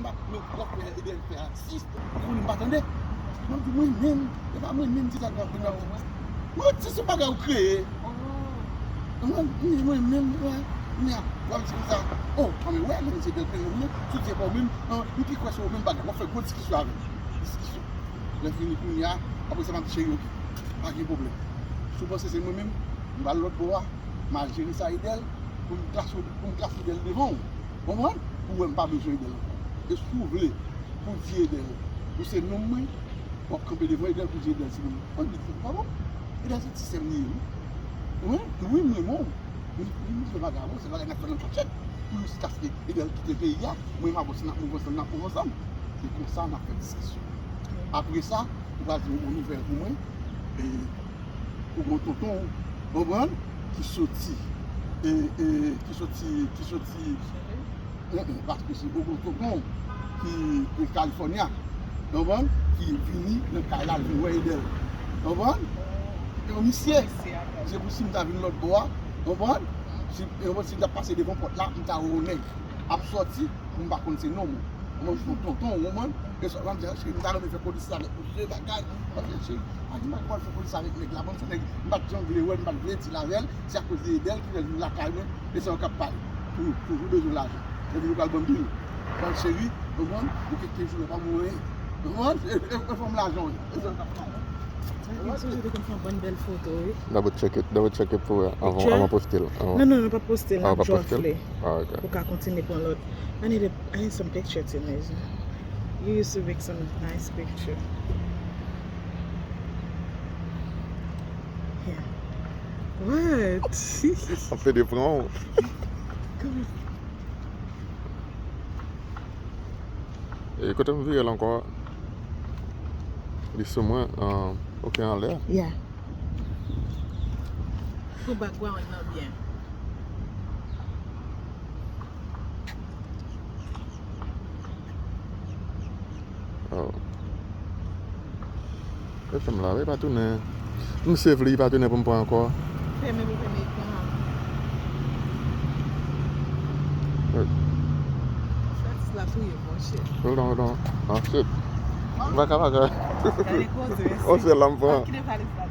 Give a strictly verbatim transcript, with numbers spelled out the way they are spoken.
Men w ap fè Edel fè atis, ou konnen m pa tande. Mwen di mwen menm, e pa mwen menm ki ta ka vin ap di. Mwen di se bagay ou kreye. Mwen, mwen, mwen menm, mwen, mwen ap pran ti sa. Oh, an men wè, men se Edel plen mwen, soutyen pa w menm, an, li pi kwè se ou menm bagay. W ap fè gwo diskisyon avè m. Diskisyon. Lè fini kounye a, apre sa m ap di cheri, ok. Pa gen pwoblèm. Si w panse se mwen menm, m pral lòt bò a, m al jere sa Edel, pou m klase, pou m klase Edel devan w. Konprann? Ou wè m pa bezwen Edel ankò. E si w vle pou di Edel, ou se nonm mwen, w ap kanpe devan Edel pou di Edel se nonm mwen. Fò n di l pa bon. Edel se ti sè m li ye, wi. Wi, wi, m renmen w. Li, li, li se vagabon, se bagay n ap fè nan kachèt. Pou jis kaske Edel kite peyi a, mwen m ap ansanm, n ap move ansanm, n ap move ansanm. Se konsa n ap fè diskisyon. Apre sa, ou pral di yon bon nouvèl pou mwen. E, ou gon tonton, konprann, ki soti, e, e, ki soti, ki soti, e, e, paske se ou gon tonton ki, ki California, konprann, ki vini nan kay la, l vin wè Edel, konprann, e yon misye, se pou si m ta vin lòt bò a, konprann, si, e, si m ta pase devan pòt la, m ta wè yon nèg ap sòti, m pa konn se non mwen. Mwen se yon tonton, ou konprann? E sa, m ap di, cheri, m ta renmen fè konesans avèk misye, bagay. M ap di, cheri, pa di m pa pral fè konesans avèk nèg la. Bon, se nèg, m pa t janm vle wè l, m pa t vle di l avè l. Se akoz de Edel ki fè l vin lakay mwen. E sa yo k ap pale. Tou, toujou bezwen lajan. Epi yo pral ban m bil. Ban cheri, ou konprann? Ou kite jou la pa mouri. Ou konprann? E, e, e fè m lajan, wi. E sa yo k ap pale. Mwen sonje te konn fè yon bann bèl foto, wi. Double check it, double check it pou wè avan, avan poste l. Non, non, non, pa poste l, ah, pa poste l? Ah, ok. Ou ka kontinye pran lòt. I need a, I need some picture too, Mason. You used to make some nice picture. Yeah. What? Ap pede pran w. Come on. E kote m vire l ankò? Li sou mwen, ah, ok, anlè. Yeah. Pou background nan byen. Oh. E fè m lave, pa tounen. Misye vle, li pa tounen pou m pran ankò. Fèmen pou fèmen ekran an. Sa, atis la touye m, monchè. Hold on, hold on. Ah, shit. M pa ka, pa ka. Gade koze, mesye. Oh, se la m pran. Kite pale sa,